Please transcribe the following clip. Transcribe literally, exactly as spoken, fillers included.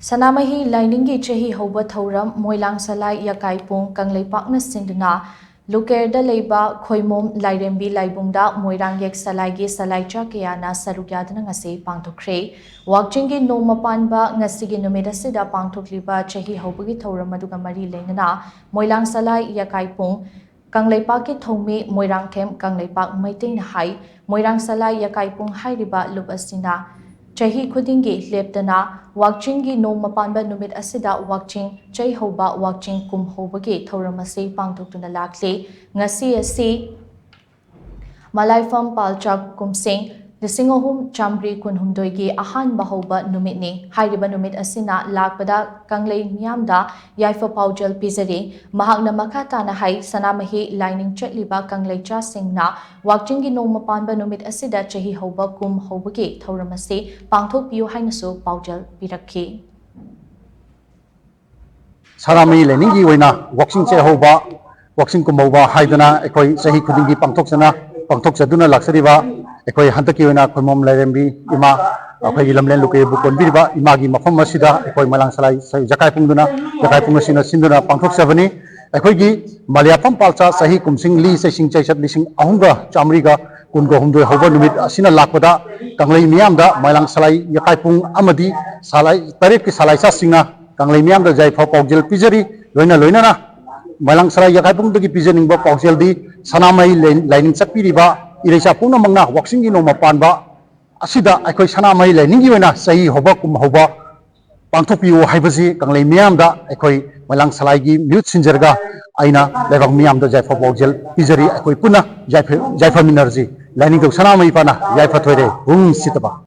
ꯁꯅꯥꯃꯍꯤ ꯂꯥꯏꯅꯤꯡꯒꯤ ꯆꯍꯤ ꯍꯧꯕ ꯊꯧꯔꯝ ꯃꯣꯏꯂꯥꯡ ꯁꯂꯥꯏ ꯌꯥꯀꯥꯏꯄꯨꯡ ꯀꯪꯂꯩꯄꯥꯛꯅ ꯁꯤꯟꯗꯨꯅ ꯂꯨꯀꯦꯔꯗ ꯂꯩꯕ ꯈꯣꯏꯃꯣꯝ ꯂꯥꯏꯔꯦꯝꯕꯤ ꯂꯥꯏꯕꯨꯡꯗ ꯃꯣꯏꯔꯥꯡ ꯌꯦꯛ ꯁꯂꯥꯏꯒꯤ ꯁꯂꯥꯏꯆꯥ ꯀꯌꯥꯅ ꯁꯔꯨꯛ ꯌꯥꯗꯨꯅ ꯉꯁꯤ ꯄꯥꯡꯊꯣꯛꯈ꯭ꯔꯦ꯫ ꯋꯥꯛꯆꯤꯡꯒꯤ ꯅꯣꯡꯃ ꯄꯥꯟꯕ ꯉꯁꯤꯒꯤ ꯅꯨꯃꯤꯠ ꯑꯁꯤꯗ ꯄꯥꯡꯊꯣꯛꯂꯤꯕ ꯆꯍꯤ ꯍꯧꯕꯒꯤ ꯊꯧꯔꯝ ꯑꯗꯨꯒ ꯃꯔꯤ ꯂꯩꯅꯅ ꯃꯣꯏꯂꯥꯡ ꯁꯂꯥꯏ ꯌꯥꯀꯥꯏꯄꯨꯡ ꯀꯪꯂꯩꯄꯥꯛꯀꯤ ꯊꯧꯃꯤ ꯃꯣꯏꯔꯥꯡꯊꯦꯝ ꯀꯪꯂꯩꯄꯥꯛ ꯃꯩꯇꯩꯅ ꯍꯥꯏ, ꯃꯣꯏꯔꯥꯡ ꯁꯂꯥꯏ ꯌꯥꯀꯥꯏꯄꯨꯡ ꯍꯥꯏꯔꯤꯕ ꯂꯨꯞ ꯑꯁꯤꯅ ꯆꯍꯤ ꯈꯨꯗꯤꯡꯒꯤ ꯂꯦꯞꯇꯅ ꯋꯥꯛꯆꯤꯡꯒꯤ ꯅꯣꯡꯃ ꯄꯥꯟꯕ ꯅꯨꯃꯤꯠ ꯑꯁꯤꯗ ꯋꯥꯛꯆꯤꯡ ꯆꯩ ꯍꯧꯕ, ꯋꯥꯛꯆꯤꯡ ꯀꯨꯝ ꯍꯧꯕꯒꯤ ꯊꯧꯔꯝ ꯑꯁꯤ ꯄꯥꯡꯊꯣꯛꯇꯨꯅ ꯂꯥꯛꯂꯤ꯫ ꯉꯁꯤ ꯑꯁꯤ ꯃꯂꯥꯏꯐꯝ ꯄꯥꯜꯆꯥ ꯀꯨꯝꯁꯤꯡ ꯂꯤꯁꯤꯡ ꯑꯍꯨꯝ ꯆꯥꯃꯔꯤ ꯀꯨꯟꯍꯨꯝꯗꯣꯏꯒꯤ ꯑꯍꯥꯟꯕ ꯍꯧꯕ ꯅꯨꯃꯤꯠꯅꯤ꯫ ꯍꯥꯏꯔꯤꯕ ꯅꯨꯃꯤꯠ ꯑꯁꯤꯅ ꯂꯥꯛꯄꯗ ꯀꯪꯂꯩ ꯃꯤꯌꯥꯝꯗ ꯌꯥꯏꯐ ꯄꯥꯎꯖꯦꯜ ꯄꯤꯖꯔꯤ꯫ ꯃꯍꯥꯛꯅ ꯃꯈꯥ ꯇꯥꯅ ꯍꯥꯏ, ꯁꯅꯥꯃꯍꯤ ꯂꯥꯏꯅꯤꯡ ꯆꯠꯂꯤꯕ ꯀꯪꯂꯩꯆꯥꯁꯤꯡꯅ ꯋꯥꯛꯆꯤꯡꯒꯤ ꯅꯣꯡꯃ ꯄꯥꯟꯕ ꯅꯨꯃꯤꯠ ꯑꯁꯤꯗ ꯆꯍꯤ ꯍꯧꯕ ꯀꯨꯝ ꯍꯧꯕꯒꯤ ꯊꯧꯔꯝ ꯑꯁꯤ ꯄꯥꯡꯊꯣꯛꯄꯤꯌꯨ ꯍꯥꯏꯅꯁꯨ ꯄꯥꯎꯖꯦꯜ ꯄꯤꯔꯛꯈꯤ꯫ ꯁꯅꯥꯃꯍꯤ ꯂꯥꯏꯅꯤꯡꯒꯤ ꯑꯣꯏꯅ ꯋꯥꯛꯆꯤꯡ ꯆꯩꯍꯧꯕ, ꯋꯥꯛꯆꯤꯡ ꯀꯨꯝꯍꯧꯕ ꯍꯥꯏꯗꯅ ꯑꯩꯈꯣꯏ ꯆꯍꯤ ꯈꯨꯗꯤꯡꯒꯤ ꯄꯥꯡꯊꯣꯛꯆꯅ, ꯄꯥꯡꯊꯣꯛꯆꯗꯨꯅ ꯂꯥꯛꯆꯔꯤꯕ ꯑꯩꯈꯣꯏ ꯍꯟꯗꯛꯀꯤ ꯑꯣꯏꯅ ꯈꯣꯏꯃꯣꯝ ꯂꯥꯏꯔꯦꯝꯕꯤ ꯏꯃꯥ, ꯑꯩꯈꯣꯏꯒꯤ ꯂꯝꯂꯦꯟ ꯂꯨꯀꯦꯕꯨ ꯀꯣꯟꯕꯤꯔꯤꯕ ꯏꯃꯥꯒꯤ ꯃꯐꯝ ꯑꯁꯤꯗ ꯑꯩꯈꯣꯏ ꯃꯣꯏꯂꯥꯡ ꯁꯂꯥꯏ ꯌꯥꯀꯥꯏ ꯄꯨꯡꯗꯨꯅ, ꯌꯥꯀꯥꯏ ꯄꯨꯡ ꯑꯁꯤꯅ ꯁꯤꯟꯗꯨꯅ ꯄꯥꯡꯊꯣꯛꯆꯕꯅꯤ꯫ ꯑꯩꯈꯣꯏꯒꯤ ꯃꯂꯤꯌꯥꯐꯝ ꯄꯥꯜꯆꯥ ꯆꯍꯤ ꯀꯨꯝꯁꯤꯡ ꯂꯤ ꯆꯩꯁꯤꯡ ꯆꯩꯆꯠ ꯂꯤꯁꯤꯡ ꯑꯍꯨꯝꯒ ꯆꯥꯃꯔꯤꯒ ꯀꯨꯟꯒ ꯍꯨꯝꯗꯣꯏ ꯍꯧꯕ ꯅꯨꯃꯤꯠ ꯑꯁꯤꯅ ꯂꯥꯛꯄꯗ ꯀꯪꯂꯩ ꯃꯤꯌꯥꯝꯗ ꯃꯣꯏꯂꯥꯡ ꯁꯂꯥꯏ ꯌꯥꯀꯥꯏ ꯄꯨꯡ ꯑꯃꯗꯤ ꯁꯂꯥꯏ ꯇꯔꯦꯠꯀꯤ ꯁꯂꯥꯏ ꯆꯥꯁꯤꯡꯅ ꯀꯪꯂꯩ ꯃꯤꯌꯥꯝꯗ ꯌꯥꯏꯐ ꯄꯥꯎꯖꯦꯜ ꯄꯤꯖꯔꯤ꯫ ꯂꯣꯏꯅ ꯂꯣꯏꯅꯅ ꯃꯣꯏꯂꯥꯡ ꯁꯂꯥꯏ ꯌꯥꯀꯥꯏ ꯄꯨꯡꯗꯒꯤ ꯄꯤꯖꯅꯤꯡꯕ ꯄꯥꯎꯖꯦꯜꯗꯤ ꯁꯅꯥꯃꯍꯤ ꯂꯥꯏ-, ꯂꯥꯏꯅꯤꯡ ꯆꯠꯄꯤꯔꯤꯕ ꯏꯔꯩꯆꯥ ꯄꯨꯝꯅꯃꯛꯅ ꯋꯥꯛꯆꯤꯡꯒꯤ ꯅꯣꯡꯃ ꯄꯥꯟꯕ ꯑꯁꯤꯗ ꯑꯩꯈꯣꯏ ꯁꯅꯥꯃꯍꯤ ꯂꯥꯏꯅꯤꯡꯒꯤ ꯑꯣꯏꯅ ꯆꯍꯤ ꯍꯧꯕ ꯀꯨꯝ ꯍꯧꯕ ꯄꯥꯡꯊꯣꯛꯄꯤꯌꯨ ꯍꯥꯏꯕꯁꯤ ꯀꯪꯂꯩ ꯃꯤꯌꯥꯝꯗ ꯑꯩꯈꯣꯏ ꯃꯣꯏꯂꯥꯡ ꯁꯂꯥꯏꯒꯤ ꯃꯤꯍꯨꯠ ꯁꯤꯟꯖꯔꯒ ꯑꯩꯅ ꯂꯩꯕꯥꯛ ꯃꯤꯌꯥꯝꯗ ꯌꯥꯏꯐ ꯄꯥꯎꯖꯦꯜ ꯄꯤꯖꯔꯤ꯫ ꯑꯩꯈꯣꯏ ꯄꯨꯟꯅ ꯌꯥꯏꯐ-, ꯌꯥꯏꯐꯃꯤꯟꯅꯔꯁꯤ꯫ ꯂꯥꯏꯅꯤꯡꯊꯧ ꯁꯅꯥꯃꯍꯤ ꯄꯥꯅ ꯌꯥꯏꯐ ꯊꯣꯏꯔꯦ꯫ ꯄꯨꯡ ꯁꯤꯠꯇꯕ꯫